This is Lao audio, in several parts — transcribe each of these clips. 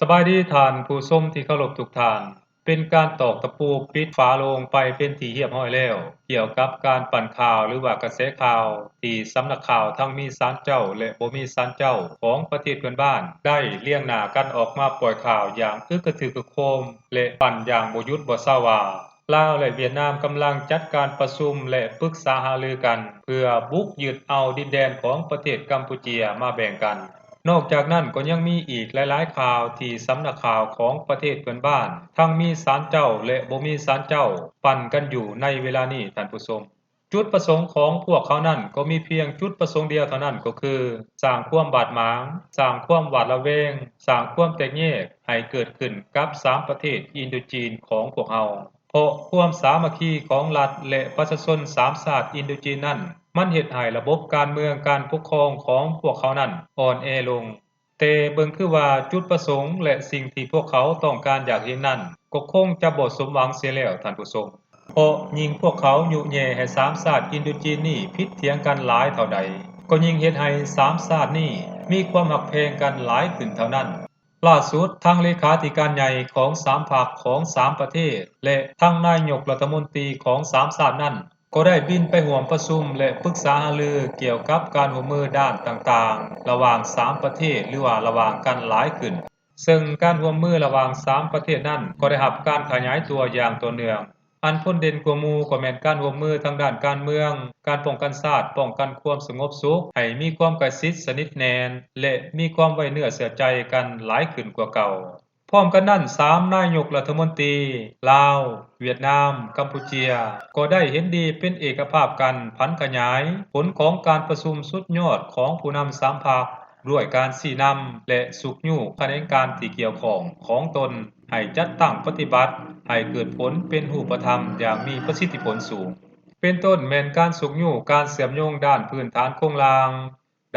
ສະບາຍດີທ່ານຜູ້ຊົມທີ່ເຄົາລົບທຸກທ່ານ. ເປັນການຕອກຕະປູປິດຝາໂລງໄປເປັນທີ່ຮຽບຮ້ອຍແລ້ວ ກ່ຽວກັບການປັ່ນຂ່າວ ຫຼືວ່າກະແສຂ່າວ ທີ່ສຳນັກຂ່າວທັງມີສານເຈົ້າ ແລະ ບໍ່ມີສານເຈົ້າ ຂອງປະເທດເພື່ອນບ້ານ ໄດ້ລຽງໜ້າກັນອອກມາປ່ອຍຂ່າວຢ່າງອຶກກະຖືກຄຶກໂຄມ ແລະ ປັ່ນຢ່າງບໍ່ຢຸດບໍ່ເຊົາວ່າ ລາວ ແລະ ຫວຽດນາມກຳລັງຈັດການປະຊຸມ ແລະ ປຶກສາຫາລືກັນ ເພື່ອບຸກຍຶດເອົາດິນແດນຂອງປະເທດກຳປູເຈຍມາແບ່ງກັນ. ນອກຈາກນັ້ນກໍຍັງມີອີກຫຼາຍໆຂ່າວທີ່ສຳນັກຂ່າວຂອງປະເທດເພື່ອນບ້ານ ທັງມີສານເຈົ້າ ແລະ ບໍ່ມີສານເຈົ້າ ປັ່ນກັນຢູ່ໃນເວລານີ້ທ່ານຜູ້ຊົມ. ຈຸດປະສົງຂອງພວກເຂົານັ້ນກໍມີພຽງຈຸດປະສົງດຽວເທົ່ານັ້ນ ກໍຄື ສ້າງຄວາມບາດໝາງ, ສ້າງຄວາມຫວາດລະແວງ, ສ້າງຄວາມແຕກແຍກໃຫ້ເກີດຂຶ້ນກັບສາມປະເທດອິນໂດຈີນຂອງພວກເຮົາ. ເພາະຄວາມສາມັກຄີຂອງລັດ ແລະ ປະຊາຊົນສາມຊາດອິນໂດຈີນນັ້ນ ມັນເຮັດໃຫ້ລະບົບການເມືອງການປົກຄອງຂອງພວກເຂົານັ້ນອ່ອນແອລົງ. ແຕ່ເບິ່ງຄືວ່າຈຸດປະສົງ ແລະ ສິ່ງທີ່ພວກເຂົາຕ້ອງການຢາກເຫັນນັ້ນ ກໍຄົງຈະບໍ່ສົມຫວັງເສຍແລ້ວທ່ານຜູ້ຊົມ. ເພາະຍິ່ງພວກເຂົາຍຸແຍ່ໃຫ້ສາມຊາດອິນໂດຈີນນີ້ຜິດຖຽງກັນຫຼາຍເທົ່າໃດ, ກໍຍິ່ງເຮັດໃຫ້ສາມຊາດນີ້ມີຄວາມຮັກແພງກັນຫຼາຍຂຶ້ນເທົ່ານັ້ນ. ລ່າສຸດ, ທັງເລຂາທິການໃຫຍ່ຂອງສາມພັກຂອງສາມປະເທດ ແລະ ທັງນາຍົກລັດຖະມົນຕີຂອງສາມຊາດນັ້ນ ກໍໄດ້ບິນໄປຮ່ວມປະຊຸມ ແລະ ປຶກສາຫາລືກ່ຽວກັບການຮ່ວມມືດ້ານຕ່າງໆ ລະຫວ່າງສາມປະເທດ ຫຼືວ່າລະຫວ່າງກັນຫຼາຍຂຶ້ນ. ເຊິ່ງການຮ່ວມມືລະຫວ່າງສາມປະເທດນັ້ນ ກໍໄດ້ຮັບການຂະຫຍາຍຕົວຢ່າງຕໍ່ເນື່ອງ. ອັນພົ້ນເດັ່ນກວ່າໝູ່ກໍແມ່ນການຮ່ວມມືທາງດ້ານການເມືອງ, ການປ້ອງກັນຊາດ, ປ້ອງກັນຄວາມສະຫງົບສຸກ, ໃຫ້ມີຄວາມໃກ້ຊິດສະໜິດແໜ້ນ ແລະ ມີຄວາມໄວ້ເນື້ອເຊື່ອໃຈກັນຫຼາຍຂຶ້ນກວ່າເກົ່າ. ພ້ອມກັນນັ້ນ, ສາມນາຍົກລັດຖະມົນຕີ ລາວ, ຫວຽດນາມ, ກຳປູເຈຍ ກໍໄດ້ເຫັນດີເປັນເອກະພາບກັນຜັນຂະຫຍາຍຜົນຂອງການປະຊຸມສຸດຍອດຂອງຜູ້ນຳສາມພັກ ດ້ວຍການຊີ້ນຳ ແລະ ຊຸກຍູ້ຂະແໜງການທີ່ກ່ຽວຂ້ອງຂອງຕົນ ໃຫ້ຈັດຕັ້ງປະຕິບັດໃຫ້ເກີດຜົນເປັນຮູບປະທຳຢ່າງມີປະສິດທິຜົນສູງ. ເປັນຕົ້ນແມ່ນການຊຸກຍູ້ການເຊື່ອມໂຍງດ້ານພື້ນຖານໂຄງລ່າງ,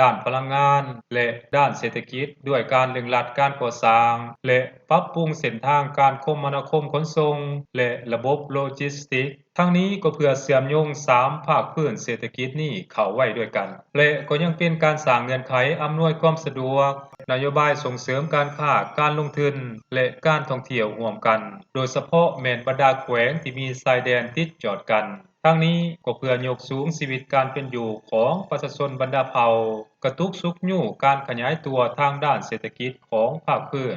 ດ້ານພະລັງງານ ແລະ ດ້ານເສດຖະກິດ ດ້ວຍການເລັ່ງລັດການກໍ່ສ້າງ ແລະ ປັບປຸງເສັ້ນທາງການຄົມມະນາຄົມຂົນສົ່ງ ແລະ ລະບົບໂລຈິສຕິກ. ທັງນີ້ກໍເພື່ອເຊື່ອມໂຍງສາມພາກພື້ນເສດຖະກິດນີ້ເຂົ້າໄວ້ດ້ວຍກັນ ແລະ ກໍຍັງເປັນການສ້າງເງື່ອນໄຂອຳນວຍຄວາມສະດວກ, ນະໂຍບາຍສົ່ງເສີມການຄ້າ, ການລົງທຶນ ແລະ ການທ່ອງທ່ຽວຮ່ວມກັນ, ໂດຍສະເພາະແມ່ນບັນດາແຂວງທີ່ມີຊາຍແດນຕິດຈອດກັນ. ທັງນີ້ກໍເພື່ອຍົກສູງຊີວິດການເປັນຢູ່ຂອງປະຊາຊົນບັນດາເຜົ່າ, ກະຕຸກຊຸກຍູ້ການຂະຫຍາຍຕົວທາງດ້ານເສດຖະກິດຂອງພາກພື້ນ.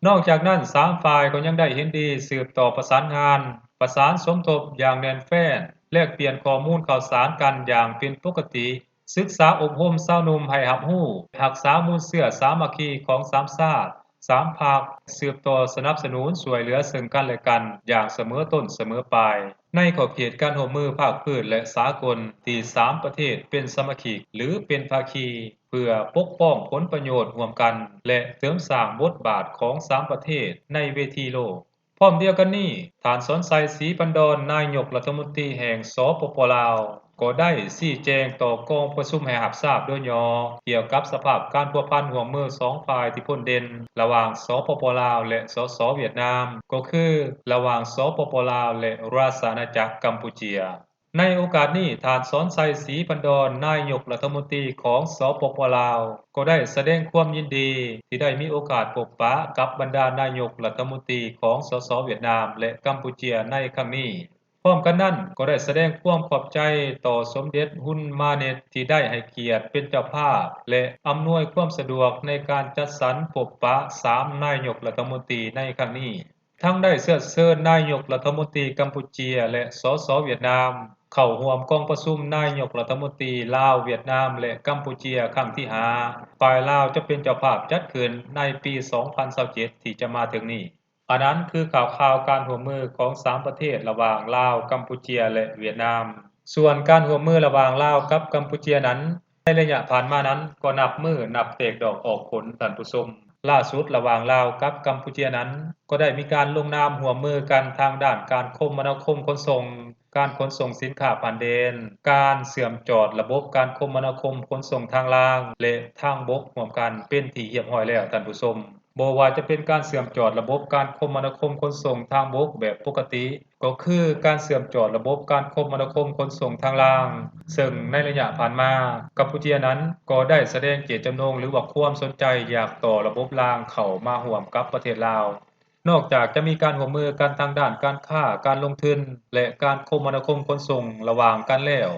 ນອກຈາກນັ້ນ, ສາມຝ່າຍກໍຍັງໄດ້ເຫັນດີສືບຕໍ່ປະສານງານ, ປະສານສົມທົບຢ່າງແໜ້ນແຟ້ນ, ແລກປ່ຽນຂໍ້ມູນຂ່າວສານກັນຢ່າງເປັນປົກກະຕິ, ສຶກສາອົບຮົມຊາວໜຸ່ມໃຫ້ຮັບຮູ້, ຮັກສາມູນເຊື້ອສາມັກຄີຂອງສາມຊາດ, ສາມພັກ, ສືບຕໍ່ສະໜັບສະໜູນຊ່ວຍເຫຼືອເຊິ່ງກັນແລະກັນຢ່າງສະເໝີຕົ້ນສະເໝີປາຍ ໃນຂອບເຂດການຮ່ວມມືພາກພື້ນ ແລະ ສາກົນ ທີ່ສາມປະເທດເປັນສະມາຊິກ ຫຼື ເປັນພາຄີ ເພື່ອປົກປ້ອງຜົນປະໂຫຍດຮ່ວມກັນ ແລະ ເສີມສ້າງບົດບາດຂອງສາມປະເທດໃນເວທີໂລກ. ພ້ອມດຽວກັນນີ້, ທ່ານ ສອນໄຊ ສີພັນດອນ ນາຍົກລັດຖະມົນຕີແຫ່ງ ສປປ ລາວ ກໍໄດ້ຊີ້ແຈງຕໍ່ກອງປະຊຸມໃຫ້ຮັບຊາບໂດຍຫຍໍ້ ກ່ຽວກັບສະພາບການພົວພັນຮ່ວມມືສອງຝ່າຍທີ່ພົ້ນເດັ່ນ ລະຫວ່າງ ສປປ ລາວ ແລະ ສສ ຫວຽດນາມ ກໍຄື ລະຫວ່າງ ສປປ ລາວ ແລະ ລາຊະອານາຈັກກຳປູເຈຍ. ໃນໂອກາດນີ້, ທ່ານ ສອນໄຊ ສີພັນດອນ ນາຍົກລັດຖະມົນຕີຂອງ ສປປ ລາວ ກໍໄດ້ສະແດງຄວາມຍິນດີທີ່ໄດ້ມີໂອກາດພົບປະກັບບັນດານາຍົກລັດຖະມົນຕີຂອງ ສສ ຫວຽດນາມ ແລະ ກຳປູເຈຍໃນຄັ້ງນີ້. ພ້ອມກັນນັ້ນກໍໄດ້ສະແດງຄວາມຂອບໃຈຕໍ່ສົມເດັດຮຸນມາເນັດ ທີ່ໄດ້ໃຫ້ກຽດເປັນເຈົ້າພາບ ແລະ ອຳນວຍຄວາມສະດວກໃນການຈັດສັນພົບປະສາມນາຍົກລັດຖະມົນຕີໃນຄັ້ງນີ້. ທັງໄດ້ເຊື້ອເຊີນນາຍົກລັດຖະມົນຕີກຳປູເຈຍ ແລະ ສສ ຫວຽດນາມ ເຂົ້າຮ່ວມກອງປະຊຸມນາຍົກລັດຖະມົນຕີລາວ, ຫວຽດນາມ ແລະ ກຳປູເຈຍຄັ້ງທີຫ້າ ຝ່າຍລາວຈະເປັນເຈົ້າພາບຈັດຂຶ້ນໃນປີສອງພັນຊາວເຈັດ ທີ່ຈະມາເຖິງນີ້. ອັນນັ້ນຄືຂ່າວຄາວການຮ່ວມມືຂອງສາມປະເທດລະຫວ່າງລາວ, ກຳປູເຈຍ ແລະ ຫວຽດນາມ. ສ່ວນການຮ່ວມມືລະຫວ່າງລາວກັບກຳປູເຈຍນັ້ນ ໃນໄລຍະຜ່ານມານັ້ນກໍນັບມື້ນັບແຕກດອກອອກຜົນທ່ານຜູ້ຊົມ. ລ່າສຸດລະຫວ່າງລາວກັບກຳປູເຈຍນັ້ນ ກໍໄດ້ມີການລົງນາມຮ່ວມມືກັນທາງດ້ານການຄົມມະນາຄົມຂົນສົ່ງ, ການຂົນສົ່ງສິນຄ້າຜ່ານແດນ, ການເຊື່ອມຈອດລະບົບການຄົມມະນາຄົມຂົນສົ່ງທາງລາງ ແລະ ທາງບົກຮ່ວມກັນເປັນທີ່ຮຽບຮ້ອຍແລ້ວທ່ານຜູ້ຊົມ. ບໍ່ວ່າຈະເປັນການເຊື່ອມຈອດລະບົບການຄົມມະນາຄົມຂົນສົ່ງທາງບົກແບບປົກກະຕິ ກໍຄືການເຊື່ອມຈອດລະບົບການຄົມມະນາຄົມຂົນສົ່ງທາງລາງ ເຊິ່ງໃນໄລຍະຜ່ານມາ ກຳປູເຈຍນັ້ນກໍໄດ້ສະແດງເຈດຈຳນົງ ຫຼືວ່າຄວາມສົນໃຈຢາກຕໍ່ລະບົບລາງເຂົ້າມາຮ່ວມກັບປະເທດລາວ. ນອກຈາກຈະມີການຮ່ວມມືກັນທາງດ້ານການຄ້າ, ການລົງທຶນ ແລະ ການຄົມມະນາຄົມຂົນສົ່ງລະຫວ່າງກັນແລ້ວ,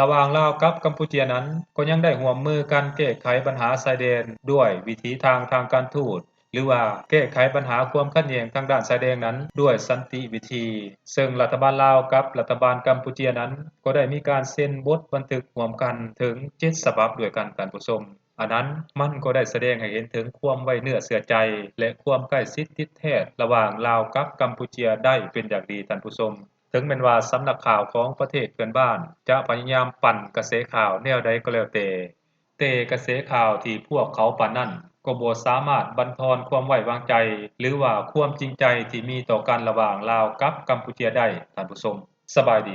ລະຫວ່າງລາວກັບກຳປູເຈຍນັ້ນ ກໍຍັງໄດ້ຮ່ວມມືກັນແກ້ໄຂບັນຫາຊາຍແດນດ້ວຍວິທີທາງທາງການທູດ ຫຼືວ່າແກ້ໄຂບັນຫາຄວາມຂັດແຍ່ງທາງດ້ານຊາຍແດນນັ້ນດ້ວຍສັນຕິວິທີ, ເຊິ່ງລັດຖະບານລາວກັບລັດຖະບານກຳປູເຈຍນັ້ນ ກໍໄດ້ມີການເຊັນບົດບັນທຶກຮ່ວມກັນເຖິງເຈັດສະບັບດ້ວຍກັນທ່ານຜູ້ຊົມ. ອັນນັ້ນມັນກໍໄດ້ສະແດງໃຫ້ເຫັນເຖິງຄວາມໄວ້ເນື້ອເຊື່ອໃຈ ແລະ ຄວາມໃກ້ຊິດຕິດແທດລະຫວ່າງລາວກັບກຳປູເຈຍໄດ້ເປັນຢ່າງດີທ່ານຜູ້ຊົມ. ເຖິງແມ່ນວ່າສຳນັກຂ່າວຂອງປະເທດເພື່ອນບ້ານຈະພະຍາຍາມປັ່ນກະແສຂ່າວແນວໃດກໍແລ້ວແຕ່, ແຕ່ກະແສຂ່າວທີ່ພວກເຂົາປັ່ນນັ້ນ ກໍບໍ່ສາມາດບັນທອນຄວາມໄວ້ວາງໃຈ ຫຼືວ່າຄວາມຈິງໃຈທີ່ມີຕໍ່ກັນລະຫວ່າງລາວກັບກຳປູເຈຍໄດ້ທ່ານຜູ້ຊົມ. ສະບາຍດີ.